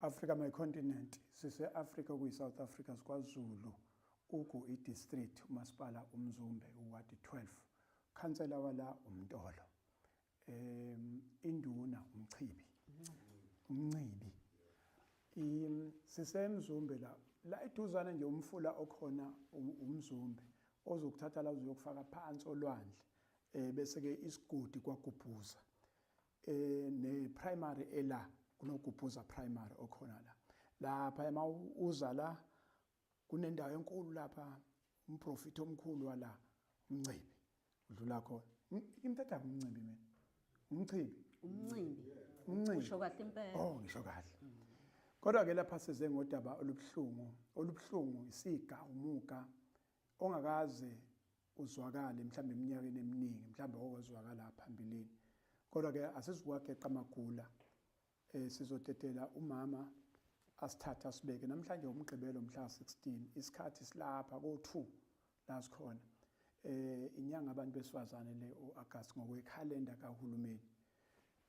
Africa my continent sise Africa kuyi South Africa siKwaZulu ugu i district umasipala uMzumbe uward 12 khansela wala uMtolo induna uMchibi uMncibi sisemzumbe la la eduzane nje umfula okhona uMzumbe ozokuthatha la uzokufaka phansi olwandle bese ke isigodi kwaGubhuza ne primary ela kunoGubhuza primary okhona la lapha ema uza la kunendawo enkulu lapha umprofiti omkhulu wala uMncibi udlula khona imthatha uMncibi mina uMchibi uMncibi uMncibi usho kahle impela. Oh, ngisho kahle. Kodwa ke lapha size ngodaba olubuhlungu olubuhlungu, isiga umuga ongakaze uzwakale mhlawumbe eminyakeni eminingi, mhlawumbe owazwakala phambilini. Kodwa ke asizukuwageqa amagula, sizodedela umama asithathe asibeke. Namhlanje umgqibelo mhla 16, isikhathi silapha ko2 la sikhona. Inyanga abantu besifazane le uAugust ngokwekhalenda kahulumeni.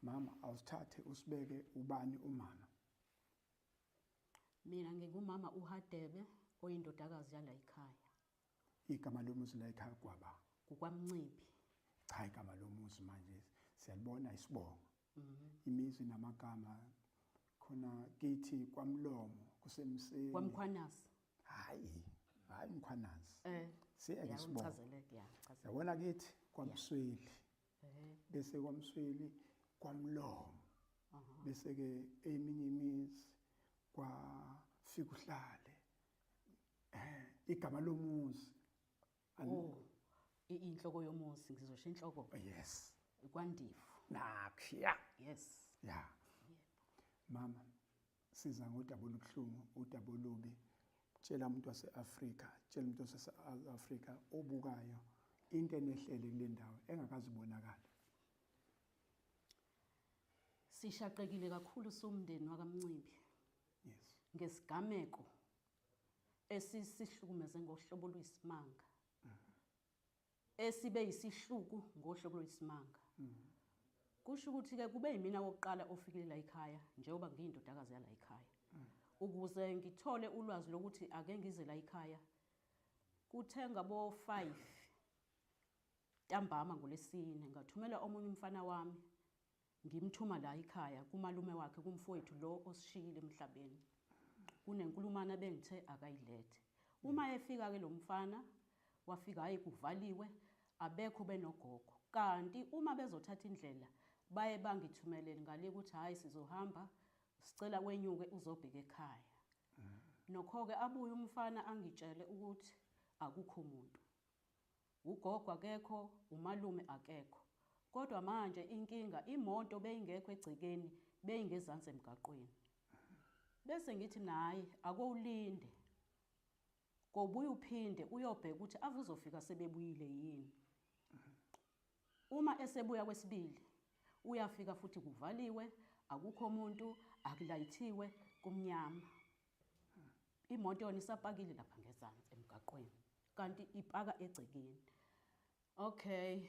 Mama, awusithathe usibeke. Ubani umama? Mina ngingumama uHadebe oyindodakazi yala ekhaya. Igama lomuzi la ekhaya kwaba? KukwaMncibi. Cha, igama lomuzi manje siyalibona isibongo. Imizi namagama khona kithi kwaMlomo kusemseni. KwaMkhwanazi. Hayi hayi, Mkhwanazi. Siyeke isibongo. Ngichazeleke, ya, ngichazele. Yabona kithi kwaMsweli. Bese kwaMsweli kwaMlomo. Bese ke eminye imizi kwafika uhlale. Igama lomuzi. Oh, inhloko yomuzi, ngizosho inhloko. Yes. KwaNdifu. Nakhiya. Yes. Ya. Mama, siza ngodaba olubuhlungu, udaba olubi. Tshela umuntu wase-Afrika, tshela umuntu wase-Afrika obukayo into enehlele kule ndawo engakazibonakala. Sishaqekile kakhulu somndeni wakaMncibi. Ngesigameko esisihlukumeze ngohlobo oluyisimanga. Esibe yisihluku ngohlobo oluyisimanga. Kusho ukuthi ke kube yimina wokuqala ofikile la ekhaya njengoba ngiyindodakazi yala ekhaya. Ukuze ngithole ulwazi lokuthi ake ngize la ekhaya, kuthe ngabo 5 ntambama ngolesine ngathumela omunye umfana wami, ngimthuma la ekhaya kumalume wakhe, kumfowethu lo osishiyile emhlabeni. Kunenkulumana bengithe akayilethe. Uma efika ke lo mfana wafika, hayi, kuvaliwe, abekho benogogo. Kanti uma bezothatha indlela baye bangithumelele ngale ukuthi hayi, sizohamba, sicela wenyuke uzobheka ekhaya. Nokho-ke abuye umfana angitshele ukuthi akukho muntu, ugogo akekho, umalume akekho. Kodwa manje inkinga, imoto beyingekho egcekeni, beyingezansi emgaqweni. Bese ngithi naye akowulinde kobuye uphinde uyobheka ukuthi ave uzofika sebebuyile yini. Uma esebuya kwesibili uyafika futhi kuvaliwe, akukho umuntu, akulayithiwe, kumnyama. Imoto yona isapakile lapha ngezansi emgaqweni, kanti ipaka egcekeni. Okay,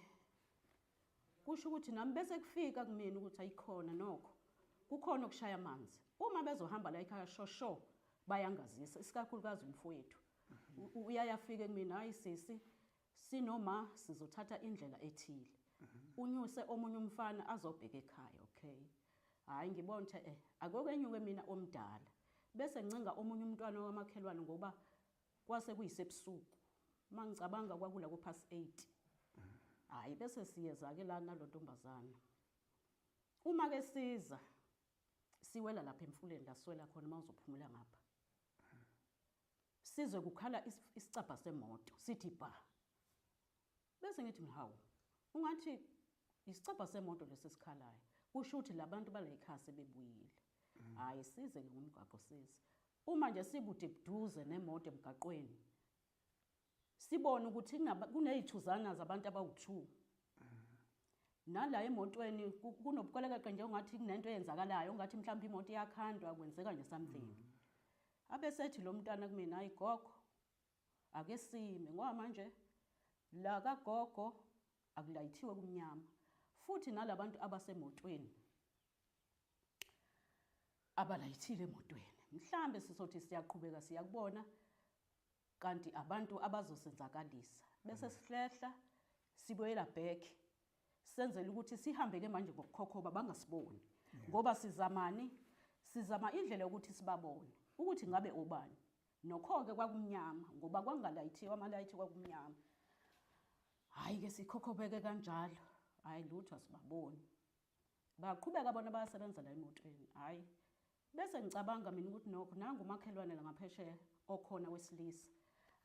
kusho ukuthi nami bese kufika kumina ukuthi ayikhona nokho kukhona okushaya amanzi. Uma bezohamba la ekhaya shosho bayangazisa, isikakhulukazi umfowethu uyayafika kumina, hayi sisi, sinoma sizothatha indlela ethile, unyuse omunye umfana azobheka ekhaya. Okay, hayi, ngibona ukuthi akokenyuke mina omdala, bese ncinga omunye umntwana wamakhelwane ngoba kwase kuyisebusuku. Mangicabanga kwakula ku past 8. Hayi, bese siyeza ke la nalontombazana. Uma ke siza siwela lapha emfuleni la siwela khona mawuzophumula ngapha, sizwe kukhala isicabha semoto sithi ba. Bese ngithi mina, hawu, ungathi isicabha semoto lesi sikhalayo, kusho ukuthi labantu bala ekhaya sebebuyile. Hayi, size ke ngomgwaqo, size uma nje sikude buduze nemoto emgaqweni, sibone ukuthi kuney'thuzana zabantu abawu-2 nala emotweni, kunobukwelekeqe nje, ungathi kunento eyenzakalayo, ungathi mhlawumbe imoto iyakhandwa, kwenzeka nje something. Abesethi lo mntwana kumina, hayi gogo, ake sime ngoba manje la kagogo akulayithiwe, kumnyama, futhi nalabantu abasemotweni. Abalayithile emotweni. Mhlambe sizothi siyaqhubeka siyakubona kanti abantu abazosenzakalisa. Bese sihlehla sibuyela back senzela ukuthi sihambe ke manje ngokukhokhoba bangasiboni. Ngoba sizamani? Sizama indlela yokuthi sibabone ukuthi ngabe obani. Nokho-ke kwakumnyama ngoba kwangalayithiwe amalayithi kwakumnyama. Hhayi-ke sikhokhobeke kanjalo, hhayi lutho asibaboni. Baqhubeka bona bayasebenza la emotweni, hhayi. Bese ngicabanga mina ukuthi nokho nangu umakhelwane la ngaphesheya okhona wesilisa.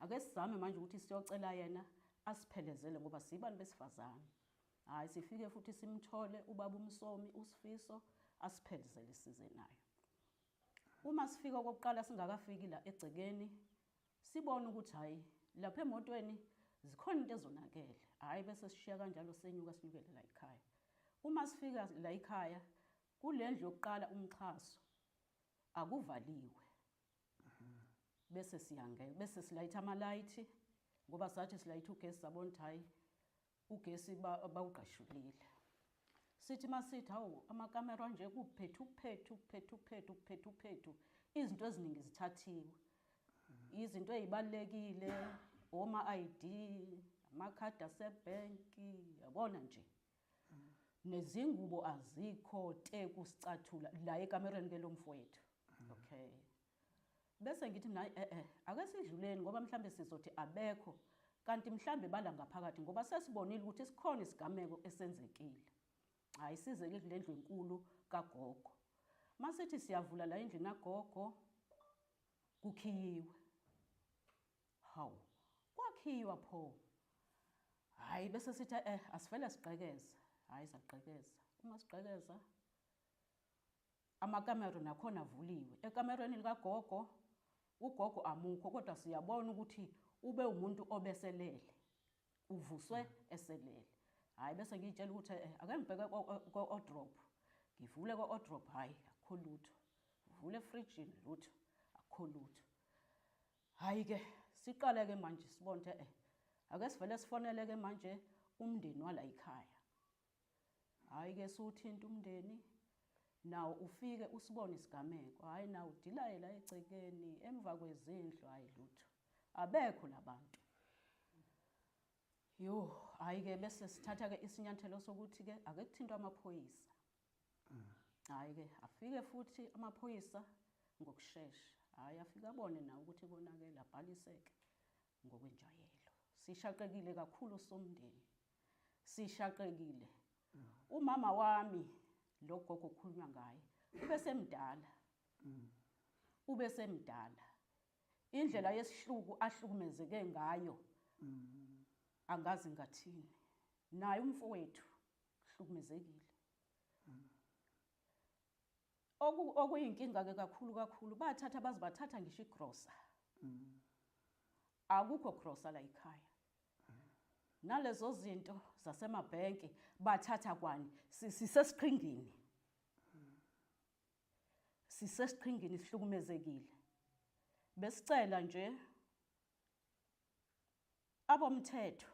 Ake sizame manje ukuthi siyocela yena asiphelezele ngoba sibantu besifazane. Hhayi sifike futhi simthole ubaba uMsomi uSifiso asiphelezele size naye. Uma sifika okokuqala singakafiki la egcekeni sibone ukuthi hhayi lapha emotweni zikhona into ezonakele. Hhayi bese sishiya kanjalo senyuka sinyukele la ekhaya. Uma sifika la ekhaya kule ndlu yokuqala umxhaso akuvaliwe. Bese siyangena bese silayitha amalayithi ngoba sathi silayitha ugesi sabona ukuthi hhayi ugesi bawugqashulile. Sithi masithi hawu amakamera nje kuphethu kuphethu kuphethu kuphethu kuphethu kuphethu izinto eziningi zithathiwe. Izinto ezibalekile oma ID, amakhadi asebhenki, yabona nje. Nezingubo azikho te kusicathula la ekamereni ke lomfowethu. Okay. Bese ngithi mina eh eh ake sidluleni ngoba mhlambe sizothi abekho kanti mhlambe bala ngaphakathi ngoba sesibonile ukuthi sikhona isigameko esenzekile. Hayi size ke kule ndlu enkulu kagogo. Masithi siyavula la endlini kagogo kukhiyiwe. Hawu, kwakhiywa pho. Hayi bese sithi eh asivele sigqekeze. Hayi sagqekeza. Uma sigqekeza amakamero nakhona avuliwe. Ekamerweni likagogo ugogo amukho kodwa siyabona ukuthi ube umuntu obeselele. Uvuswe eselele. Hayi bese ngiyitshela ukuthi eh ake ngibheke ko-wardrobe. Ngivule ko-wardrobe hayi akukho lutho. Ngivule efrijini lutho akukho lutho. Hayi ke siqale ke manje sibone ukuthi eh ake sivele sifonele ke manje umndeni wala ekhaya. Hayi ke siwuthinta umndeni nawo ufike usibone isigameko. Hayi nawo udilaye la egcekeni emva kwezindlu hayi lutho. Abekho labantu. Yo, hayi ke bese sithatha ke isinyathelo sokuthi ke ake kuthintwe amaphoyisa. Hayi ke afike futhi amaphoyisa ngokushesha. Hayi afike abone nawo ukuthi konakele abhaliseke ngokwenjwayelo. Sishaqekile kakhulu somndeni. Sishaqekile. Umama wami lo gogo okhulunywa ngaye ubesemdala. Ubesemdala. Indlela yesihluku ahlukumezeke ngayo angazi ngathini. Naye umfowethu uhlukumezekile. Okuyinkinga ke kakhulu kakhulu bathatha baze bathatha ngisho igrosa. Akukho grosa la ekhaya. Nalezo zinto zasemabhenki bathatha kwani sisesiqhingini. Sisesiqhingini sihlukumezekile. Besicela nje abomthetho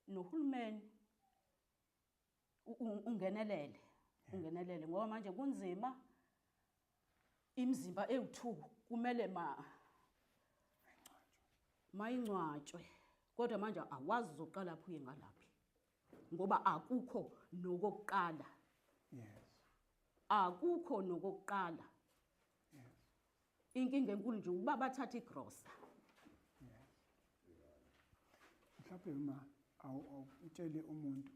nohulumeni ungenelele ungenelele ngoba manje kunzima imizimba ewu2 kumele ma mayingcwatshwe kodwa manje awazi uzoqala phi uye ngalaphi ngoba akukho nokokuqala. Yes. Akukho nokokuqala. Yes. Inkinga enkulu nje ukuba bathatha igrosa. Yes. Mhlawumbe uma utshele umuntu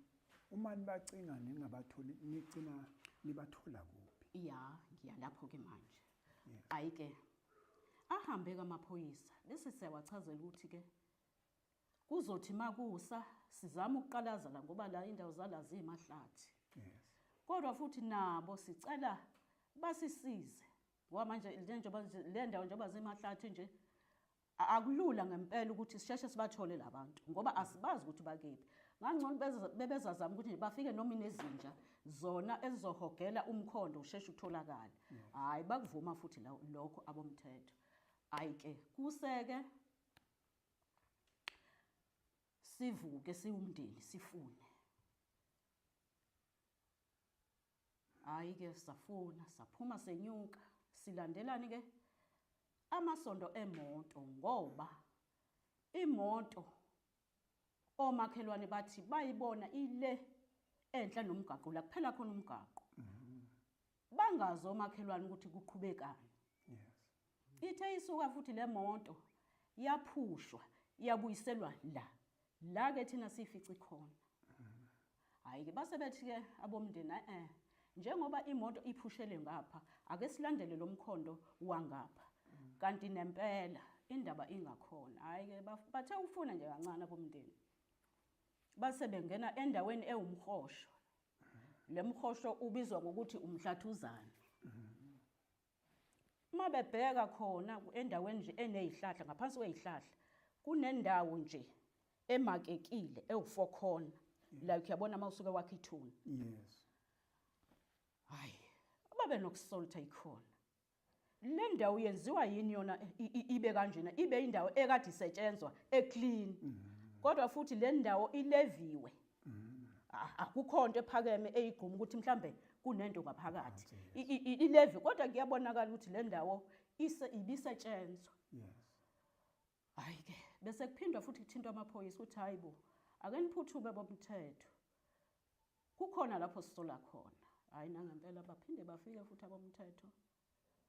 uma nibacinga ningabatholi nigcina nibathola kuphi? Ya, ngiya lapho ke manje. Yes. Hayi ke ahambe kamaphoyisa bese siyawachazela ukuthi ke kuzothi makusa sizama ukuqalaza la ngoba la indawo zala zimahlathi. Yes. Kodwa futhi nabo sicela basisize ngoba manje le ndawo njengoba zimahlathi nje akulula ngempela ukuthi sisheshe sibathole labantu ngoba asibazi ukuthi bakephi. Ngangcono bebezazama ukuthi bafike noma inezinja zona ezizohogela umkhondo usheshe utholakale. Hayi bakuvuma futhi lokho abomthetho. Hayi ke kuseke sivuke siwumndeni sifune. Hayi ke safuna saphuma senyuka. Silandelani ke amasondo emoto ngoba imoto omakhelwane bathi bayibona ile enhla nomgaqo la kuphela khona umgaqo. Bangazi omakhelwane ukuthi kuqhubekani. Ithe isuka futhi le moto yaphushwa yabuyiselwa la. La ke thina siyifice khona. Hayi ke base bethi ke abomndeni njengoba imoto iphushele ngapha ake silandele lo mkhondo wangapha. Kanti nempela indaba ingakhona. Hayi ke bathe ufuna nje kancane abomndeni. Base bengena endaweni ewumhosho. Le mhosho ubizwa ngokuthi umhlathuzana. Uma bebheka khona endaweni nje enezihlahla ngaphansi kwezihlahla kunendawo nje emakekile ewu-four corner like uyabona uma usuke wakha ithuna. Yes. Hayi, babe nokusoltha ikhona. Le ndawo yenziwa yini yona ibe kanjena, ibe indawo ekade isetshenzwa eclean. Kodwa futhi le ndawo ileviwe. Akukho nto ephakeme eyigquma ukuthi mhlambe kunento ngaphakathi. Ilevi kodwa kuyabonakala ukuthi le ndawo ibisetshenzwa. Yes. Hayi ke bese kuphindwa futhi kuthintwa amaphoyisa ukuthi hayi bo ake niphuthume bomthetho. Kukhona lapho sisola khona. Hayi nangempela baphinde bafike futhi abomthetho.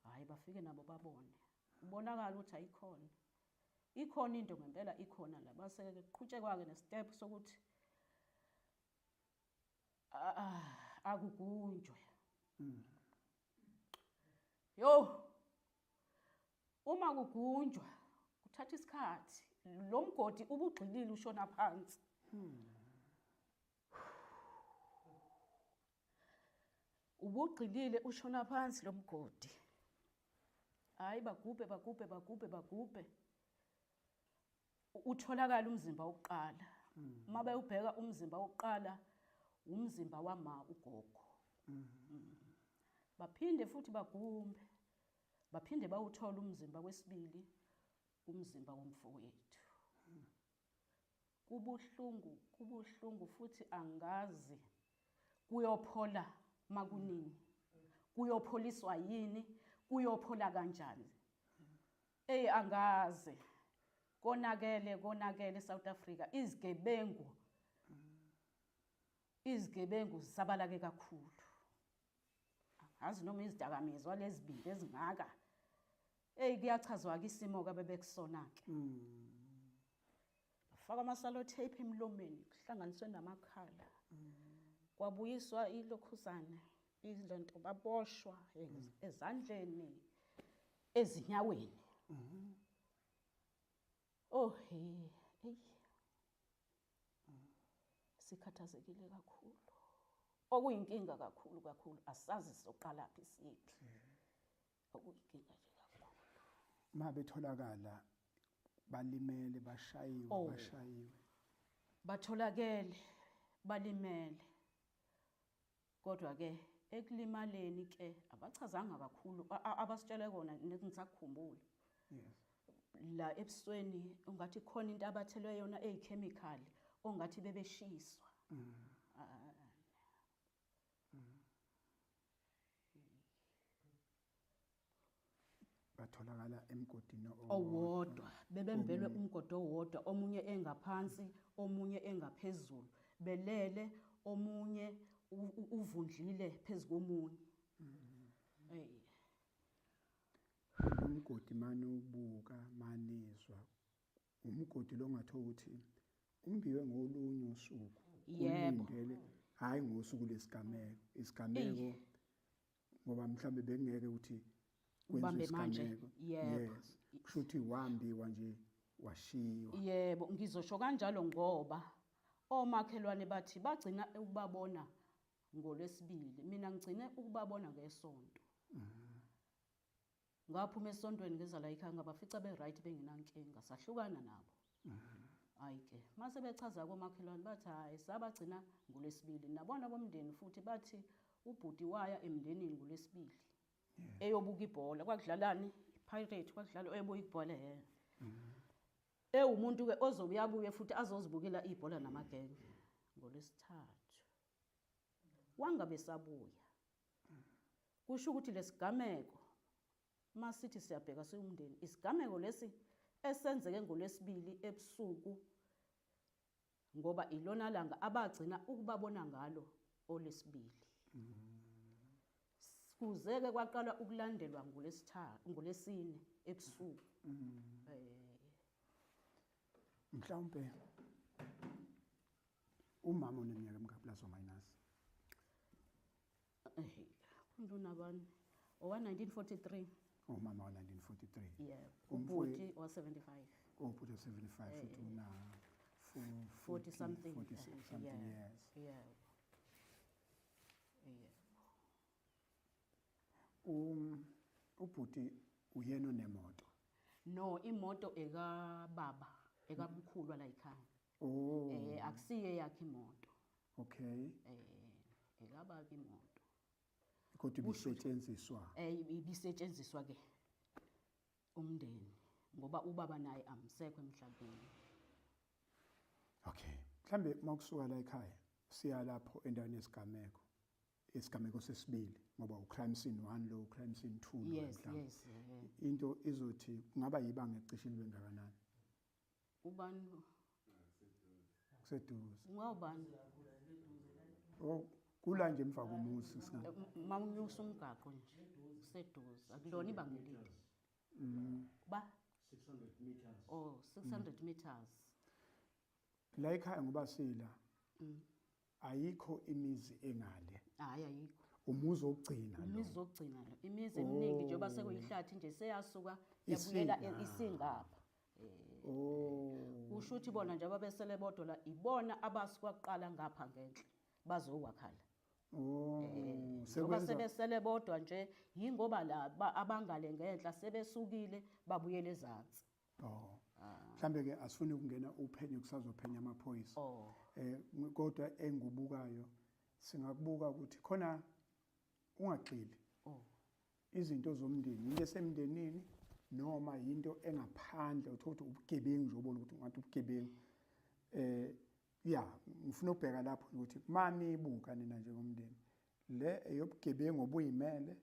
Hayi bafike nabo babone. Kubonakala ukuthi ayikhona. Ikhona into ngempela ikhona la. Base kuqhutshekwa ke nestep sokuthi akugunjwe. Yo uma kugunjwa kuthatha isikhathi. Lo mgodi ubugxilile ushona phansi. Ubugxilile ushona phansi lo mgodi. Hayi bagubhe bagubhe bagubhe bagubhe. Utholakala umzimba wokuqala. Uma bewubheka umzimba wokuqala umzimba wama ugogo. Baphinde futhi bagumbe. Baphinde bawuthola umzimba wesibili, umzimba womfowethu. Kubuhlungu, kubuhlungu futhi angazi kuyophola makunini. Kuyopholiswa yini? Kuyophola kanjani? Ey angazi. Konakele, konakele eSouth Africa. Izigebengu. Izigebengu zisabalake kakhulu. Angazi noma izidakamizwa lezibindi ezingaka. Ey kuyachazwa ke isimo ke bebekusona ke. Bafaka ama tape emlomeni kuhlanganiswe namakhala. Kwabuyiswa ilokhuzana ilento baboshwa ezandleni ezinyaweni. Oh hey, hey. Sikhathazekile kakhulu. Okuyinkinga kakhulu kakhulu asazi sizoqala phi siphi. Okuyinkinga nje kakhulu. Uma betholakala balimele bashayiwe bashayiwe. Batholakele balimele. Kodwa ke ekulimaleni ke abachazanga kakhulu abasitshele kona ngisakukhumbula. Yes. La ebusweni ungathi khona into abathelwe yona eyichemical ongathi bebeshiswa. Batholakala emgodini owodwa, bebembelwe umgodi owodwa, omunye engaphansi, omunye engaphezulu, belele, omunye uvundlile phezu komunye. Hey. Umgodi manje ubuka manizwa umgodi lo ngatho ukuthi umbiwe ngolunye usuku. Yebo. Ulindele hayi ngosuku lesigameko, isigameko ngoba mhlambe bekungeke ukuthi kwenziwe Ubambe manje. isigameko. Yebo. Yes. Kusho ukuthi wambiwa nje washiywa. Yebo, ngizosho kanjalo ngoba omakhelwane bathi bagcina ukubabona ngolwesibili, mina ngigcine ukubabona ngesonto. Ngaphuma esontweni ngeza la ekhaya ngabafica be right bengenankinga, sahlukana nabo. Hayi ke, mase bechaza komakhelwane bathi hayi sabagcina ngolwesibili. Nabona bomndeni futhi bathi ubhuti waya emndenini ngolwesibili. Eyobuka ibhola, kwakudlalani? Pirate kwakudlala eyobuka ibhola he. Ewumuntu ke ozobuya abuye futhi azozibukela ibhola namagenge ngolwesithathu. Wangabe sabuya. Kusho ukuthi lesigameko Masithi siyabheka siwumndeni, isigameko lesi esenzeke ngoLwesibili ebusuku ngoba ilona langa abagcina ukubabona ngalo olwesibili. Kuze-ke kwaqala ukulandelwa ngolwesithathu, ngolwesine ebusuku. Mhlawumbe umama oneminyaka emingaki plus or minus? Umuntu unabani? Owa-1943. Umama wa-1943. Yebo. Ubhuti wa-75. Ubhuti wa-75 futhi una 40 something. 40 something years. Yebo. Yebo. Ubhuti uyena onemoto? No, imoto ekababa, ekamkhulu la ekhaya. Oh. Akusiye yakhe imoto. Okay. Ekababa imoto. Kodwa ibisetshenziswa? Ibisetshenziswa ke umndeni ngoba ubaba naye amsekho emhlabeni. Okay. Mhlambe makusuka la ekhaya siya lapho endaweni yesigameko. Isigameko sesibili ngoba ucrime scene 1 lo, crime scene 2 lo. Yes, yes. Into izothi kungaba yibanga ecishe libe ngakanani? Ubani? Kuseduze. Ungawubani? Oh, kula nje emva komuzi singa. Mawunyusa umgaqo nje kuseduze, akulona ibanga elide. Ba 600 meters. Oh, 600 meters. La ekhaya ngoba sila. Ayikho imizi engale. Hayi ayikho. Umuzi wokugcina lo. Umuzi wokugcina lo. Imizi eminingi njengoba sekuyihlathi nje seyasuka yabuyela isingapha. Oh. Kusho ukuthi bona nje ababesele bodwa la ibona abasuka kuqala ngapha ngenhla bazowakhala. Oh, Njengoba sekwenza sebesele bodwa nje yingoba la abangale ngenhla sebesukile babuyele ezansi. Oh. Mhlambe ke asifuni ukungena uphenyo kusazophenya amaphoyisa. Oh. Kodwa engubukayo singakubuka ukuthi khona ungagxili. Oh. Izinto zomndeni, into esemndenini noma into engaphandle uthola ukuthi ubugebengu nje ubona ukuthi ungathi ubugebengu. Ya, ngifuna ukubheka lapho ukuthi manibuka nina njengomndeni le eyobugebengu obuyimele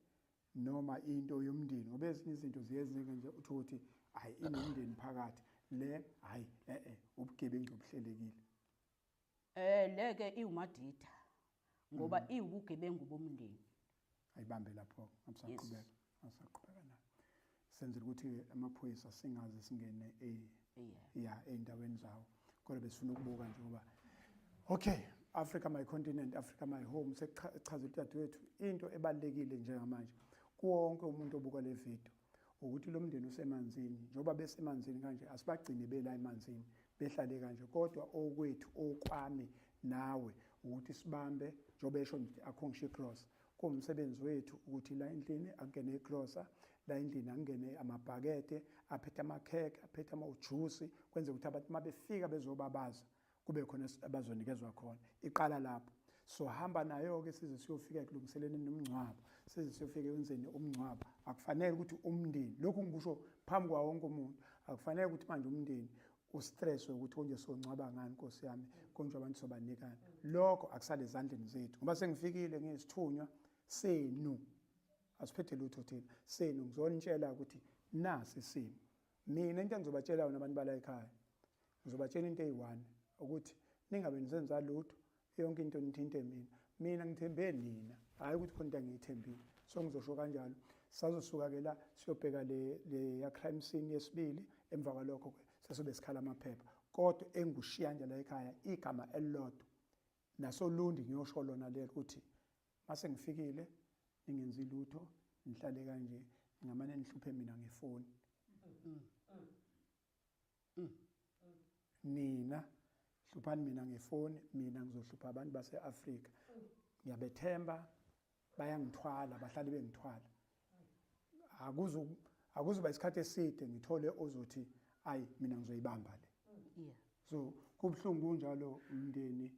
noma into yomndeni, ngoba ezinye izinto ziyenzeka nje uthola ukuthi hayi inomndeni phakathi le hayi ubugebengu obuhlelekile. Leke iwumadida ngoba iwubugebengu bomndeni. Ayibambe lapho ngisaqhubeka, ngisaqhubeka nayo. Senzela ukuthi amaphoyisa singaze singene ya endaweni zawo. Kodwa besifuna ukubuka nje ngoba okay, Africa my continent, Africa my home, sekuchaza udadewethu into ebalekile njengamanje kuwonke umuntu obuka le video ukuthi lo mndeni usemanzini, njengoba besemanzini kanje asibagcine bela emanzini behlale kanje, kodwa okwethu okwami nawe ukuthi sibambe njengoba esho nje akho ngisho icross, kuwumsebenzi wethu ukuthi la endlini akungene igrosa, la endlini akungene amabhakede aphethe amakhekhe aphethe amajuice, kwenze ukuthi abantu mabefika bezobabaza kube khona abazonikezwa khona. Iqala lapho. So hamba nayo ke size siyofika ekulungiseleni nomngcwabo, size siyofika ekwenzeni umngcwabo. Akufanele ukuthi umndeni, lokhu ngikusho phambi kwawo wonke umuntu, akufanele ukuthi manje umndeni ustress ukuthi konje songcwaba ngani Nkosi yami, konje abantu sobanikana. Lokho akusale ezandleni zethu ngoba sengifikile ngiyisithunywa senu, asiphethe lutho thina senu. Ngizonitshela ukuthi nasi isimo. Mina into engizobatshela yona abantu bala ekhaya, ngizobatshela into eyi-1 ukuthi ningabe nisenza lutho, yonke into nithinte mina. Mina ngithembe nina, hayi ukuthi khona into engiyithembile. So ngizosho kanjalo. Sazosuka ke la siyobheka le ya crime scene yesibili, emva kwalokho ke sesobe sikhala amaphepha. Kodwa engushiya nje la ekhaya igama elilodwa nasolundi ngiyosho lona lelo ukuthi mase ngifikile ningenzi lutho, nihlale kanje, ningamane nihluphe mina ngefoni. Nina hluphani mina ngefoni, mina ngizohlupha abantu base-Afrika. Ngiyabethemba, bayangithwala, bahlale bengithwala. Akuzuba isikhathi eside ngithole ozothi ayi mina ngizoyibamba le. So kubuhlungu kunjalo umndeni,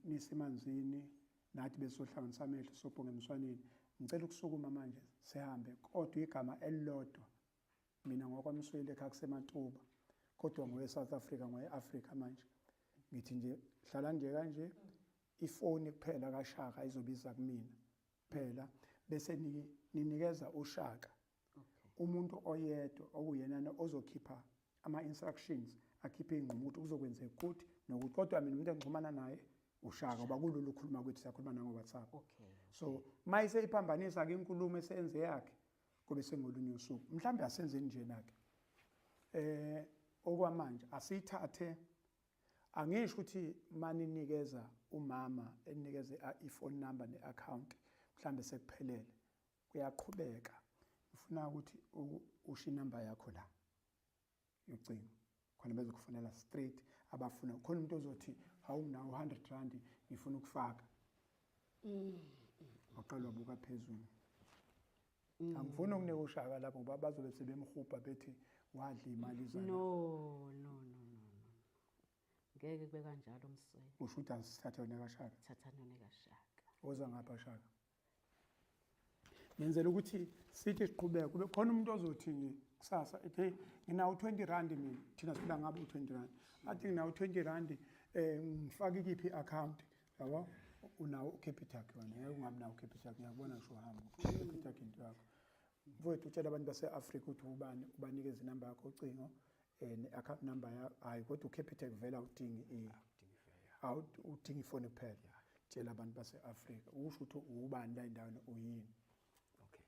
nisemanzini nathi besohlanganisa amehlo sobhonga emswaneni. Ngicela ukusukuma manje sihambe, kodwa igama elilodwa mina ngokwaMsweli ekhaya kuseMatuba, kodwa ngoye South Africa, ngoye Africa manje. Ngithi nje hlala nje kanje, ifoni kuphela kaShaka izobiza kumina kuphela, bese ninikeza uShaka. Umuntu oyedwa okuyenana ozokhipha ama-instructions, akhiphe iy'nqumo ukuthi kuzokwenzeka ukuthi nokuthi, kodwa mina umuntu engixhumana naye uShaka, ngoba kulula ukukhuluma kwethu, siyakhuluma nango-WhatsApp. So uma iseyiphambanisa-ke inkulumo eseyenze yakhe, kube sengolunye usuku. Mhlawumbe asenzeni njena-ke, okwamanje asiyithathe, angisho ukuthi maninikeza umama enikeze i-phone number ne-account mhlawumbe sekuphelele, kuyaqhubeka. Ngifuna ukuthi usho inamba yakho la yocingo, khona bezokufonela straight abafuna. Khona umuntu ozothi hawu nginawo 100 rand ngifuna ukufaka, waqala wabuka phezulu. Angifuni ukunika uShaka lapho ngoba bazobe sebemhubha bethi wadla imali zana. No, no, no, no, no, ngeke kube kanjalo Msweli. Usho ukuthi asithathe wena kaShaka? Thathani wena kaShaka. Woza ngapha Shaka. Ngenzela ukuthi sithi siqhubeke, kube khona umuntu ozothi nje kusasa ethi hey nginawo 20 rand mina, thina siphila ngabo 20 rand, athi nginawo 20 rand ngifake ikiphi i-account, yabo? Unawo uCapitec wena, ngeke ungabi nawo uCapitec, ngiyakubona ngisho uhamba uCapitec into yakho. Mfowethu, utshela abantu base-Afrika ukuthi ubani, ubanikeze inamba yakho ucingo, ne-account number yakho. Hhayi, kodwa uCapitec vele awudingi, awudingi ifoni kuphela. Tshela abantu base-Afrika usho ukuthi ubani la endaweni, uyini. Okay,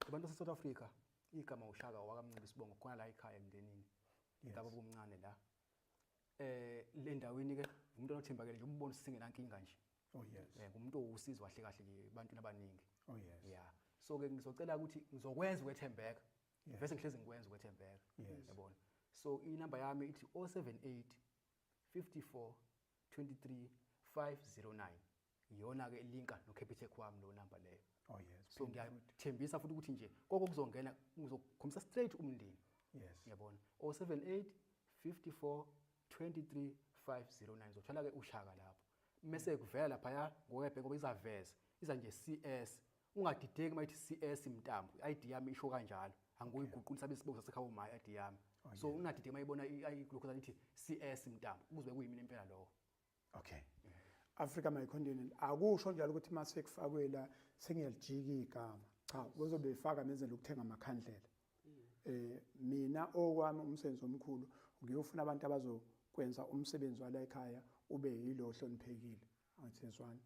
abantu base-South Africa, igama uShaka wakaMncube, isibongo khona la ekhaya emndenini ngaba bomncane la le ndaweni ke. Umuntu onothembakele nje, umbona singenankinga nje. Oh yes. Ngumuntu owusizo kahle kahle nje ebantwini abaningi. Oh yes. Yeah, so ke ngizocela ukuthi ngizokwenza ukwethembeka, bese ngihlezi ngikwenza ukwethembeka, yabona. So inamba yami ithi 078 54 23 509, iyona ke linka no Capitec wami lo number leyo. Oh yes. So ngiyathembisa futhi ukuthi nje konke kuzongena ngizokhombisa straight umndeni. Yabona, 078 54 23 509, uzothola ke uShaka lapho. Mase kuvela lapha ngokwebhenki ngoba izaveza iza nje CS, ungadideki uma ithi CS Mntambo, i-ID yami isho kanjalo, angikuyiguqula sabe isibongo sasekhaya uma i-ID yami. So ungadideki uma ibona lokho ithi CS Mntambo, kuzobe kuyimina impela lokho. Okay, Africa my continent, akusho njalo ukuthi mase kufakwe la sengiyalijika igama, cha, kuzobe ifaka menzela ukuthenga amakhandlela. Mina okwami umsebenzi omkhulu ngiyofuna abantu abazokwenza umsebenzi wala ekhaya ube yilo ohloniphekile, angithezwani.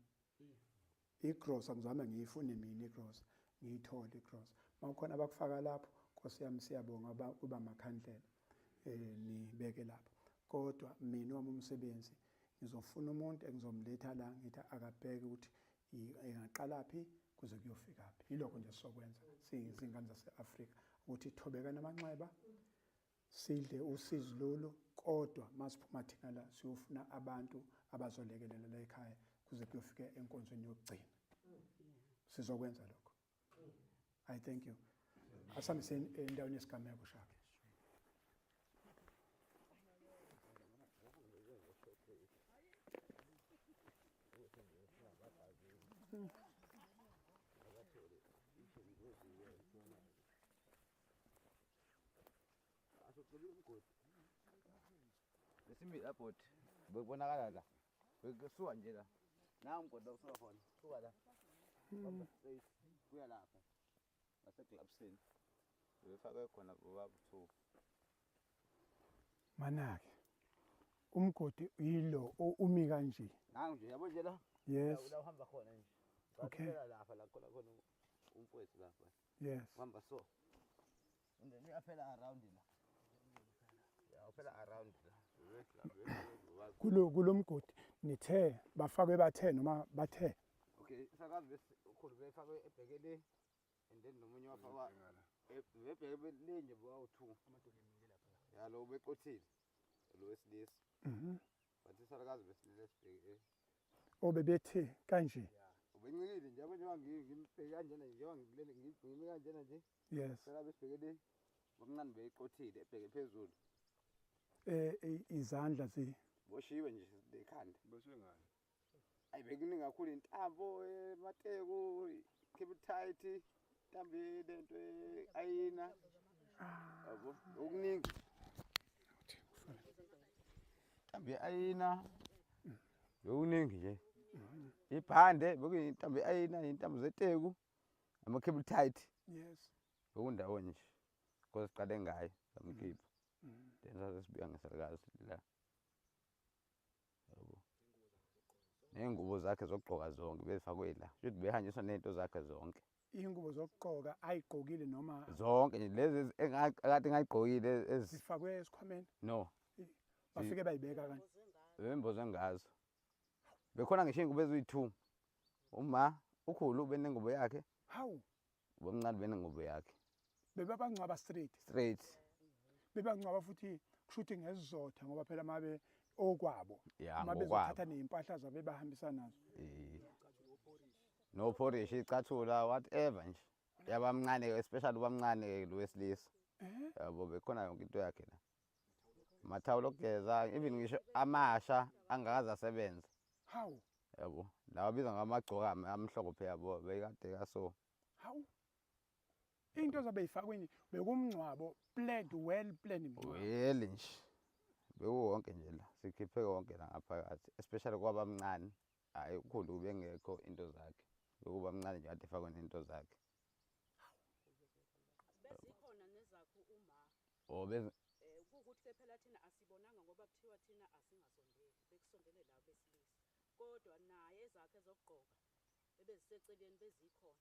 Igrosa ngizame ngiyifune mina, igrosa ngiyithole, igrosa mawukhona abakufaka lapho, Nkosi yami siyabonga kuba amakhandlela nibeke lapho. Kodwa mina wami umsebenzi ngizofuna umuntu engizomletha la, ngithi akabheke ukuthi ingaqalaphi kuze kuyofika phi. Yilokho nje sizokwenza siyizingane zase-Afrika, ukuthi thobeka namanxeba, sidle usizi lolu, kodwa masiphuma thina la siyofuna abantu abazolekelela la ekhaya kuze kuyofika enkonzweni yokugcina. Sizokwenza lokho. I thank you. Asambise endaweni yesigameko, Shaka. Besimile lapho bekubonakala la, bekusuka nje la, nangu umgodi la usuka khona, suka la hamba straight kuya lapha ngaseglabsini, befakwe khona bobaba two. Manake umgodi yilo umi kanje. Nangu nje, yabo nje la. Yes. La uhamba khona nje. Okay. Lapha la khona khona umfowethu lapha. Yes. Uhamba so and then uyaphela around la, ya uphela around la. Kulo mgodi nithe bafakwe bathe noma bathe? Okay, isakazi bese ukhulu befakwe ebheke le and then nomunye wafakwa bebheke le nje, bawu-two ya, lo ubeqothile lo wesilisa. But isakazi besilile sibheke Obebethe kanje? Ubencikile nje, yabo, njengoba ngimbheke kanjena, njengoba ngikulele ngimi kanjena nje. Yes. Sela besibheke le, omncane beyiqothile ebheke phezulu. Izandla zi Boshiwe nje lekhanda. Boshiwe ngani? Ayi, bekuningi kakhulu, intambo emateku, cable tight, intambo lento ayina, yabo, okuningi, intambo ayina, bekuningi nje, ibhande bekuyintambo ayina, intambo zeteku, ama-cable tight. Yes. Bekundawonye nje. Because siqale ngaye samkhipha. Then sase sibuya ngesalukazi la. Yabo. Ney'ngubo zakhe zokugqoka zonke bezifakwe la. Shuthi behanjiswa ney'nto zakhe zonke. Iy'ngubo zokugqoka ayigqokile noma Zonke nje lezi akade engayigqokile zifakwe esikhwameni? No. Bafike bayibeka kanje. Bembozwe ngazo. Bekhona ngisho iy'ngubo eziyi-2. Uma ukhulu benengubo yakhe. Hawu. Ubomncane benengubo yakhe. Bebabangcwaba straight. Straight. Bebangcwaba futhi kushuthi ngesizotha ngoba phela mabe okwabo. Ya, Uma ngokwabo. bezothatha nezimpahla zabo behambisa nazo. No porridge, icathula, whatever nje. Yabamncane especially ubamncane lo wesilisa. Yabo bekhona yonke into yakhe la. Mathawulo okugeza, even ngisho amasha angakaze asebenze. Hawu. Yabo, lawa abizwa ngamagcoka amhlophe yabo, bekade kaso. Hawu. Into zabe ifakwe nje bekumngcwabo planned, well planned mngcwabo. Well nje. Bekuwonke nje la, sikhiphe konke la ngaphakathi, especially kwabamncane. Hayi ukhulu ubengekho into zakhe. Bekuba mncane nje kade efakwe nento zakhe. Bezikhona nezakho uma. Oh bezi Kuwukuthi ke phela thina asibonanga ngoba kuthiwa thina asingasondeli, bekusondele la besilisa. Kodwa naye ezakhe zokugqoka ebeziseceleni bezikhona.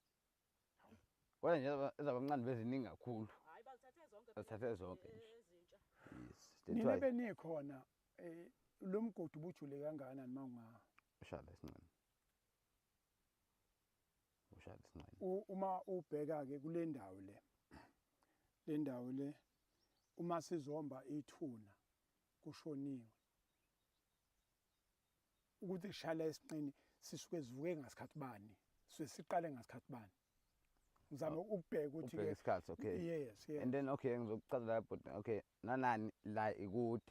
Kodwa nje ezabamncane beziningi kakhulu. Hayi bazithathe zonke phela. Bazithathe zonke nje. Ezintsha. Yes. Nina benikhona lo mgodi ubujule kangakanani mawunga? Ushala isincane. Ushala isincane. Uma ubheka ke kule ndawo le. Le ndawo le uma sizomba ithuna kushoniwe. Ukuthi sishala esinqeni sisuke sivuke ngasikhathi bani? Sisuke siqale ngasikhathi bani? Ngizama ukubheka ukuthi Ubheke ke isikhathi, okay. Yes, yes. And then okay ngizokuchazela la but okay nanani la ikude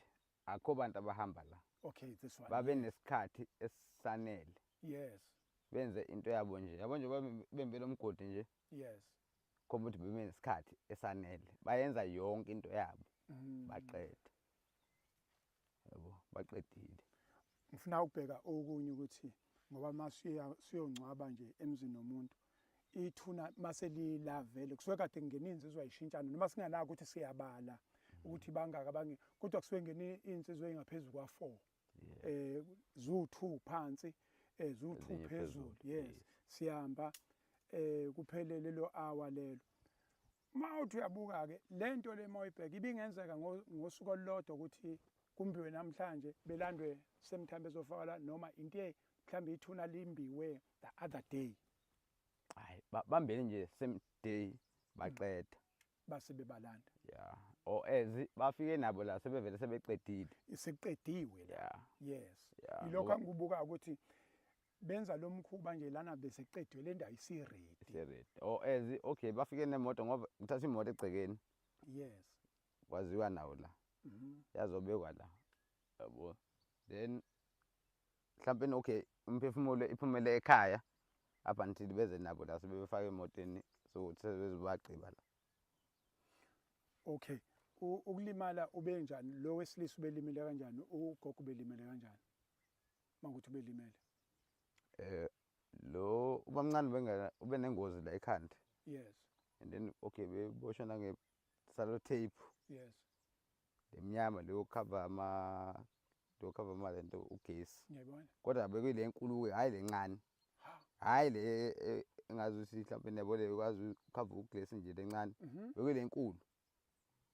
akho bantu abahamba la. Okay, this one. Babe nesikhathi esisanele. Yes. Benze into yabo nje. Yabo nje bembe lomgodi nje. Yes. Khomba ukuthi bebe nesikhathi esanele. Bayenza yonke into yabo. Baqede. Yabo, baqedile. Ngifuna ukubheka okunye ukuthi ngoba masiya siyongcwaba nje emzini nomuntu ithuna maselilavele kusuke kade kungena insizwa ishintshana noma singanaka ukuthi siyabala ukuthi bangaka abange kodwa kusuke ngena insizwa engaphezulu kwa 4 zu2 phansi zu2 Ezinye phezulu. phezulu, Yes. yes. Siyamba kuphelele lo hour lelo. Uma uthi uyabuka ke lento le mawuyibheka ibingenzeka ngosuku olulodwa ukuthi kumbiwe namhlanje belandwe same time bezofaka la noma into mhlambe ithuna limbiwe the other day. Hayi, bambele nje same day baqeda. Base bebalanda. Yeah. Or as bafike nabo la sebevele sebeqedile. Isiqediwe la. Yeah. Yes. Yeah, Yilokho ngoba angikubuka ukuthi benza lo mkhuba nje lana bese qediwe le ndawo isi-ready. Isi-ready. Or as okay bafike nemoto ngoba kuthatha imoto egcekeni. Yes. Kwaziwa nawo la. Yazobekwa la. Yabo. Then mhlawumbe okay umphefumulo iphumele ekhaya up until beze nabo la sebefaka emotweni so sebezobagqiba la. Okay. Ukulimala ube njani? Lo wesilisa ubelimele kanjani? Ugogo ubelimele kanjani? Mangukuthi ubelimele. Lo ubamncane ube nengozi la ekhanda. Yes. And then okay beboshwa nange cellotape. Yes. Lemnyama leyo cover ama leyo cover ama lento ugesi. Ngiyayibona. Kodwa bekuyile enkulu ke hayi lencane. Ha. Hayi le engazi ukuthi mhlawumbe nabo le ukwazi ukucover ugesi nje lencane. Bekuyile enkulu.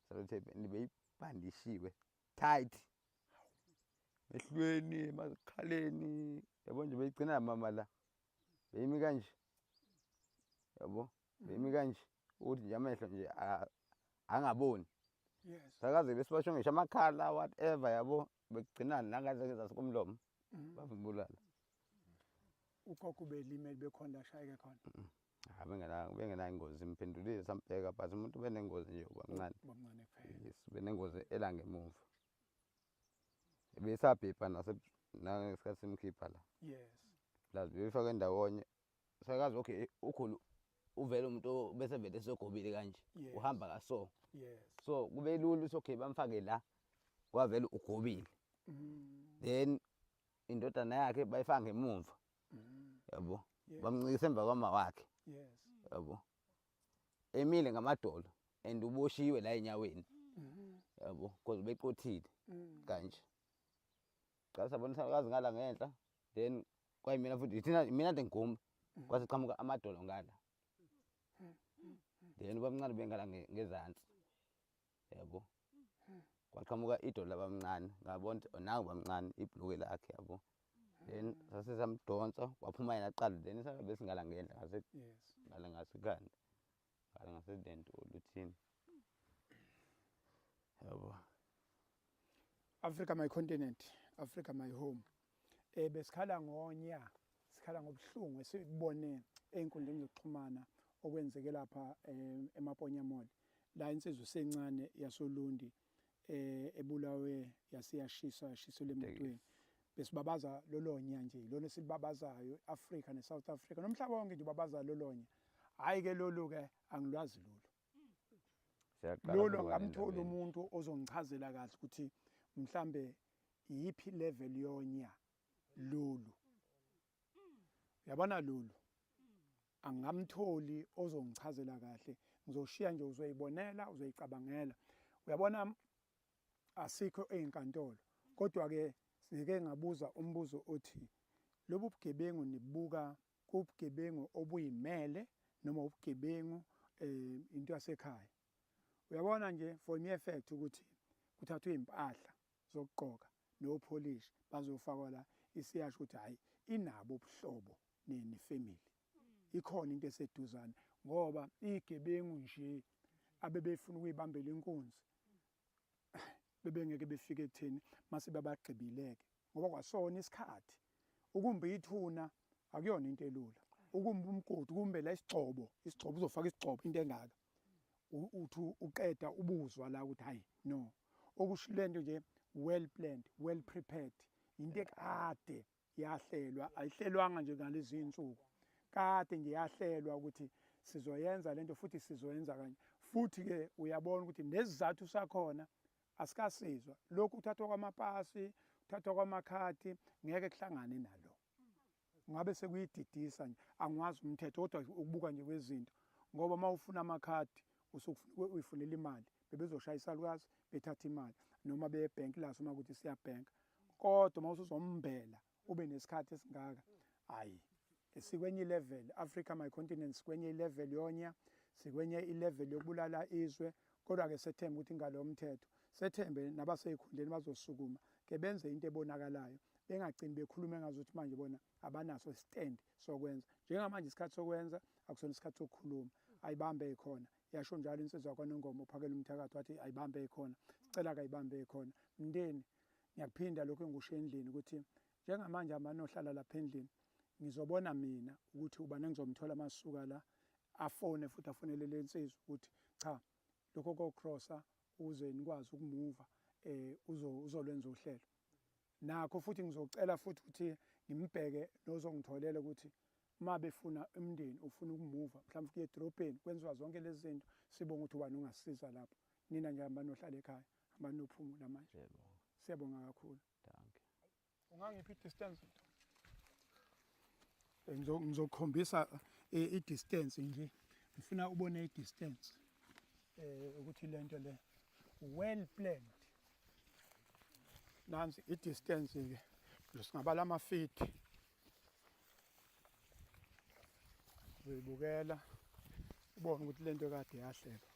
Cellotape and beyibhandishiwe tight. Ehlweni emazikhaleni yabo nje beyigcina mama la. Beyimi kanje. Yabo beyimi kanje ukuthi nje amehlo nje angaboni. Yes. Sakaze besibasho ngisho amakhala whatever yabo bekugcina nangaze ngezasi komlomo. Bavumbulala. Ugogo belimele bekhona ashayeke khona. Ha bengena ingozi imphendulile sambheka but umuntu benengozi nje ubamncane. Ubamncane kuphela. Yes, benengozi elangemuva. Besabhebha nase nangesikhathi simkhipha la. Yes. Plus befaka ndawonye. Sakazi okay ukhulu uvela umuntu bese vele sogobile kanje. Yes. Uhamba kaso. Yes. So kube lula ukuthi okay bamfake la. Kwavela ugobile. Then indodana yakhe bayifaka ngemuva. Yabo. Yes. Bamncikisa emva kwama wakhe. Yes. Yabo. Emile ngamadolo. And uboshiwe la enyaweni, yabo, because ubeqothile kanje. Qala sabona isalukazi ngala ngenhla, then kwayimina futhi, thina mina nje ngigumba, kwase qhamuka amadolo ngala, then ubamncane bengala ngezansi, yabo. Kwaqhamuka idolo labamncane, ngabona ukuthi nangu bamncane, ibhulukwe lakhe, yabo. Then sase samdonsa, waphuma yena kuqala, then isabe besingala ngenhla ngase ngala ngasekhanda, ngala ngaselento oluthini, yabo. Africa my continent, Africa my home. Besikhala ngonya, sikhala ngobuhlungu esibone einkundleni zokuxhumana okwenzeke lapha eMaponya Mall. La insizwa sencane yasoLundi ebulawe yasiyashiswa, yashiselwa emotweni. Besibabaza lolonya nje, lona esibabazayo Africa neSouth Africa nomhlaba wonke nje ubabaza lolonya. Hayi ke lolu ke angilwazi lolu. Siyaqala Lolu futhi kwale angamthola ndabeni. Umuntu ozongichazela kahle ukuthi mhlambe iyiphi level yonya lolu. Uyabona lolu angamtholi ozongichazela kahle, ngizoshiya nje, uzoyibonela, uzoyicabangela. Uyabona asikho ezinkantolo, kodwa ke sike ngabuza umbuzo othi lobu bugebengu nibuka kubugebengu obuyimele noma ubugebengu into yasekhaya? Uyabona nje, for me effect ukuthi kuthathwe impahla zokugqoka nopolish bazofakwa la, isiyasho ukuthi hayi, inabo ubuhlobo nefamily, ikhona into eseduzane, ngoba igebengu nje abebefuna ukuyibambela inkunzi bebengeke befike ekutheni mase babagqibileke, ngoba kwasona isikhathi ukumba ithuna akuyona into elula, ukumba umgodi, ukumbela isigxobo, isigxobo uzofaka isigxobo, into engaka, uthi uqeda ubuzwa la ukuthi hayi no, okusho lento nje well planned, well prepared, into ekade yahlelwa, ayihlelwanga nje ngalezi insuku, kade nje yahlelwa ukuthi sizoyenza lento futhi sizoyenza kanye futhi. Ke uyabona ukuthi nesizathu sakhona asikasizwa. Lokhu kuthathwa kwamapasi, kuthathwa kwamakhadi, ngeke kuhlangane nalo, ngabe sekuyididisa nje. Angiwazi umthetho, kodwa ukubuka nje kwezinto, ngoba uma ufuna amakhadi usukufuna uyifunela imali, bebezoshaya isalukazi bethatha imali noma beye ebhenki laso uma kuthi siyabhenka, kodwa uma usuzombela ube nesikhathi esingaka, hayi, sikwenye ilevel. Africa my continent, sikwenye ilevel yonya, sikwenye ilevel yokubulala izwe. Kodwa-ke sethembe ukuthi ingalo yomthetho, sethembe nabasey'khundleni bazosukuma ke benze into ebonakalayo, bengagcini bekhulume ngazuthi manje bona abanaso stand sokwenza. Njengamanje isikhathi sokwenza, akusona isikhathi sokukhuluma. Ayibambe ikhona, yasho njalo insizwa kwaNongoma uphakela umthakathi, wathi ayibambe ikhona. Sicela kayibambe ikhona. Mndeni, ngiyakuphinda lokhu engikusho endlini ukuthi njengamanje hambani ohlala lapha endlini, ngizobona mina ukuthi ubani engizomthola masuka la, afone futhi afonele le nsizwa ukuthi cha, lokho kokrossa ukuze nikwazi ukumuva uzolwenza uhlelo nakho. Futhi ngizocela futhi ukuthi ngimbheke nozongitholela ukuthi uma befuna, umndeni ufuna ukumuva mhlawumbe kuye edolobheni, kwenziwa zonke lezi zinto. Sibonga ukuthi ubani ungasisiza lapho. Nina nje hambani nohlala ekhaya, hambani nophumula manje. Siyabonga. Siyabonga kakhulu. Dankie. Ungangiphi i-distance? Ngizokukhombisa i-distance nje, ngifuna ubone i-distance ukuthi lento le well planned. Nansi i-distance ke, singabala ama-feet, uyibukela ubone ukuthi lento kade yahlelwa.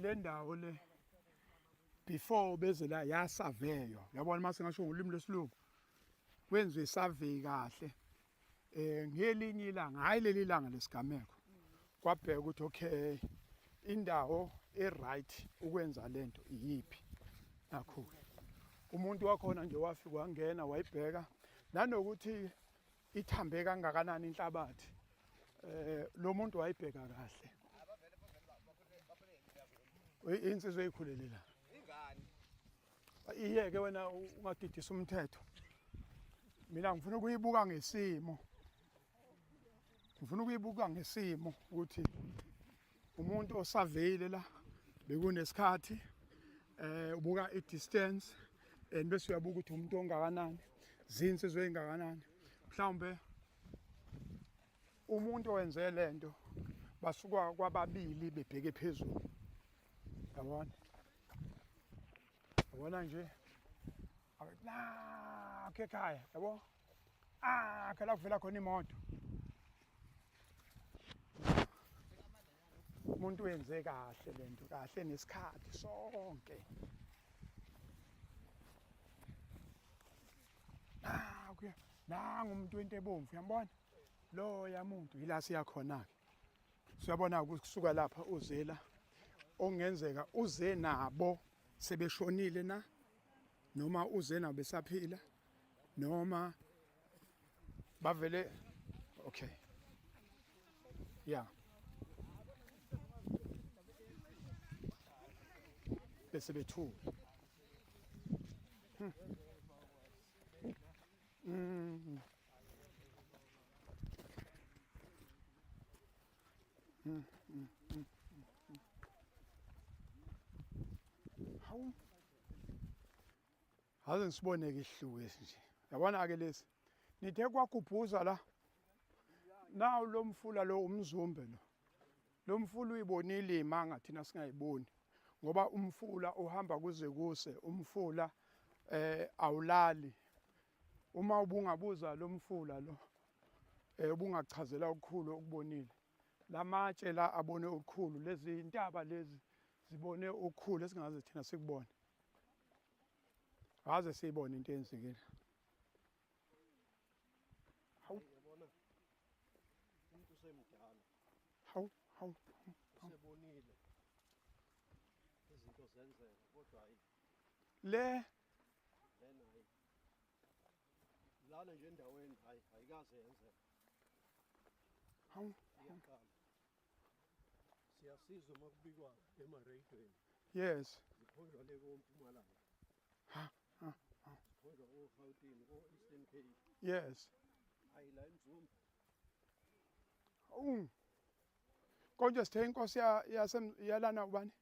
Le ndawo le before beze la yasaveywa, yabona, mase ngasho ngolimi lwesilungu, kwenziwe isurvey kahle ngelinye ilanga, hayi leli langa lesigameko, kwabheka ukuthi okay, indawo e-right ukwenza lento iyiphi. Nakho umuntu wakhona nje wafika wangena wayibheka nanokuthi ithambe kangakanani inhlabathi. Lo muntu wayibheka kahle. Insizwa eyikhulele la, iyeke wena ungadidisa umthetho. Mina ngifuna ukuyibuka ngesimo, ngifuna ukuyibuka ngesimo ukuthi umuntu osaveyile la bekunesikhathi ubuka i-distance and bese uyabuka ukuthi umuntu ongakanani, zinsizwa ey'ngakanani mhlawumbe. Umuntu owenze lento basuka kwababili bebheke phezulu. Yabona? Yabona nje. Nakho ekhaya, yabo? Ah, la kuvela khona imoto. Umuntu wenze kahle lento, kahle nesikhathi sonke. Nakho, nangu umuntu wento ebomvu, uyambona? Lo yamuntu yila siyakhona ke. Siyabona ukusuka lapha uzela okungenzeka uze nabo sebeshonile na noma uze nabo besaphila noma bavele. Okay, yeah, bese bethule. Hawu, haze ngisiboneke isihluku esi nje. Yabona ke lesi, nithe kwagubhuza la. Nawu lo mfula lo, uMzumbe lo. Lo mfula uyibonile imanga, thina singayiboni, ngoba umfula uhamba kuze kuse. Umfula awulali. Uma ubungabuza lo mfula lo, ubungachazela okukhulu okubonile. Lamatshe la abone okukhulu, lezi intaba lezi zibone okukhulu esingaze thina sikubone. Aze siyibone into eyenzekile. Hawu, yabona umuntu usemdala. Hawu, hawu. Usebonile izinto zenzeka, kodwa hayi le lena, hayi, lana nje endaweni, hayi, ayikaze yenzeka. Hawu. Iyaqala. Siyasizwa uma kubikwa emareyidweni, zikhonjwa le koMpumalanga, ha ha zikhonjwa ko-Gauteng, ko-Eastern Cape. Hayi, la eMzumbe. Hawu, konje sithe inkosi yalana ubani?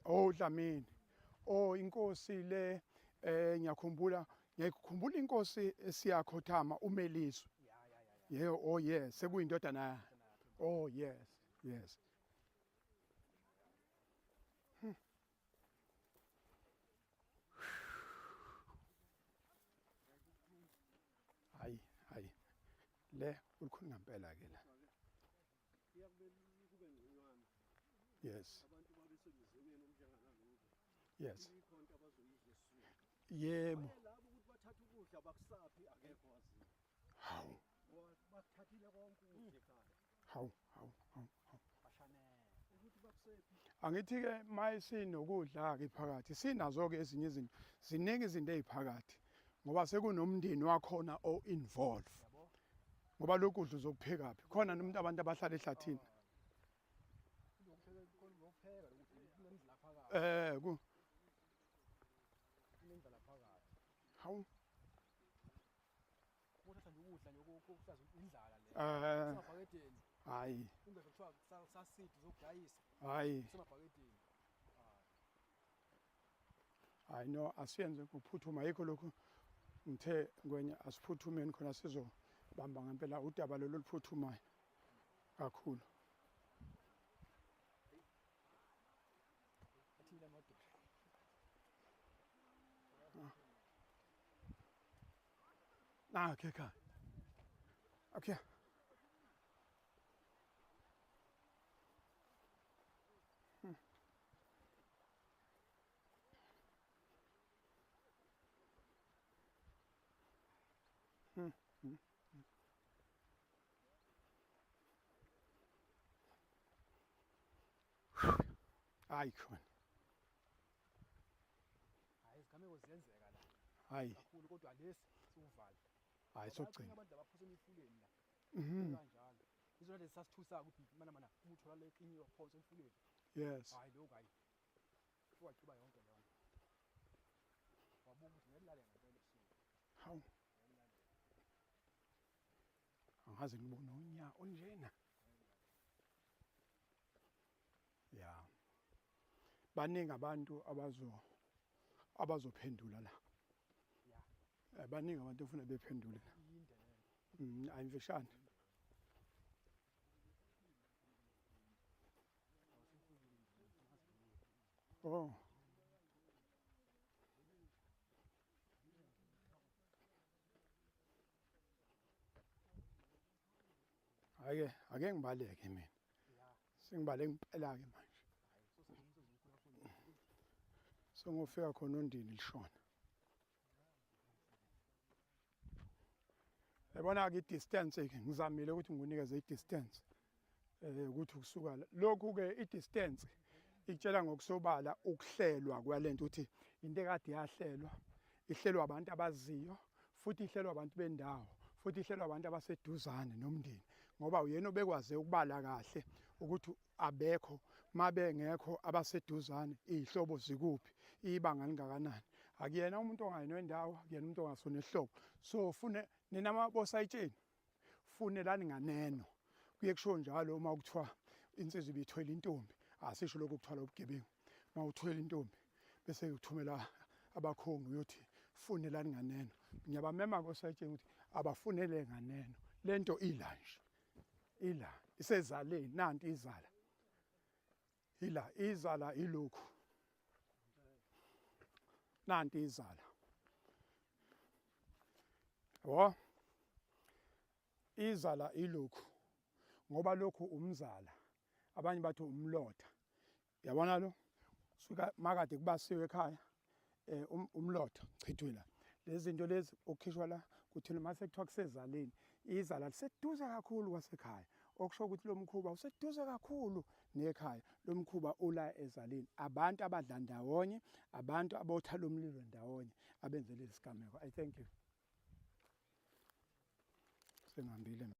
Oh, Dlamini. Oh, inkosi le, ngiyakhumbula, ngiyakhumbula inkosi esiyakhothama uMeliswe. Yeah, oh yes, sekuyindodana yakhe. Oh yes. Hayi, hayi. Le ulukhuni ngempela ke la. Kuyakube kube ngconywana. Abantu babe semzimeni omnjenganaloku. Ikhona into abazoyizwa esiswini. Yebo. Labo ukuthi bathatha ukudla bakusaphi, akekho waziyo. Hawu. Bakuthathile konke ukudla ekhaya. Hawu, hawu, hawu, hawu. Ukuthi bakusephi. Angithi ke mayisinokudla ke phakathi, sinazo ke ezinye izinto. Ziningi izinto eziphakathi ngoba sekunomndeni wakhona o involve. Ngoba lokhu kudla uzokupheka phi? Khona nomuntu, abantu abahlala ehlathini. Ku Kunendlala phakathi. Hawu. Ukuthatha nje ukudla nje kusazi indlala le. Semabhakedeni. Hayi. Ungezwa kuthiwa sasidi zokudayisa. Hayi. Semabhakedeni. Hayi no, asiyenze ngokuphuthuma, yikho lokhu ngithe ngwenya asiphuthumeni khona sizobamba ngempela udaba lolu oluphuthumayo kakhulu. Athile amadoda. Nakho ekhaya. Okay. Hayi khona. Hayi, izigameko ziyenzeka la. Hayi. Kakhulu, kodwa lesi siwuvala. Hayi, sokugcina. Abantu abaphose emifuleni la. Kanjalo. Izona lezi sasithusa ukuthi mana mana uma uthola le klinyiwe waphonsa emfuleni. Hayi, lokhu hayi. Waqiba yonke leyo nto. Wabuka ukuthi ngeke ulale ngempela ebusuku. Hawu. Angaze ngibone unya onjena. Ya. Baningi abantu abazophendula la. Baningi abantu ofuna bephendule la. Ayimfishane. Oh. Ake ake ngibaleke mina. Sengibaleke impela ke manje. Sengofika khona ondini lishona. Yabona ke i-distance ke ngizamile ukuthi ngikunikeze i-distance. Eh ukuthi kusuka lokhu ke i-distance ikutshela ngokusobala ukuhlelwa kwalento ukuthi into ekade yahlelwa ihlelwa abantu abaziyo futhi ihlelwa abantu bendawo futhi ihlelwa abantu abaseduzane nomndeni ngoba uyena obekwaze ukubala kahle ukuthi abekho mabengekho abaseduzane izihlobo zikuphi ibanga lingakanani akuyena umuntu ongayena wendawo akuyena umuntu ongasona ihlobo so fune nina mabosayitsheni funelani nganeno kuye kushiwo njalo uma kuthiwa insizwa ibithwele intombi asisho lokho kuthwala ubugebengu uma uthwele intombi bese kuthumela abakhongi uyothi funelani nganeno ngiyabamema kosayitsheni ukuthi abafunele nganeno lento ila nje ila isezaleni nanti izala ila izala ilokhu nanti izala yabo izala ilokhu ngoba lokhu umzala abanye bathi umlotha yabona lo suka makade kubasiwe ekhaya eh um, umlotha chithwe la lezi zinto lezi okukhishwa la kuthiwa mase kuthiwa kusezaleni izala liseduze kakhulu kwasekhaya okusho ukuthi lo mkhuba useduze kakhulu nekhaya lo mkhuba ula ezaleni abantu abadla ndawonye abantu abotha lo mlilo ndawonye abenze lesi sigameko i thank you sengihambile.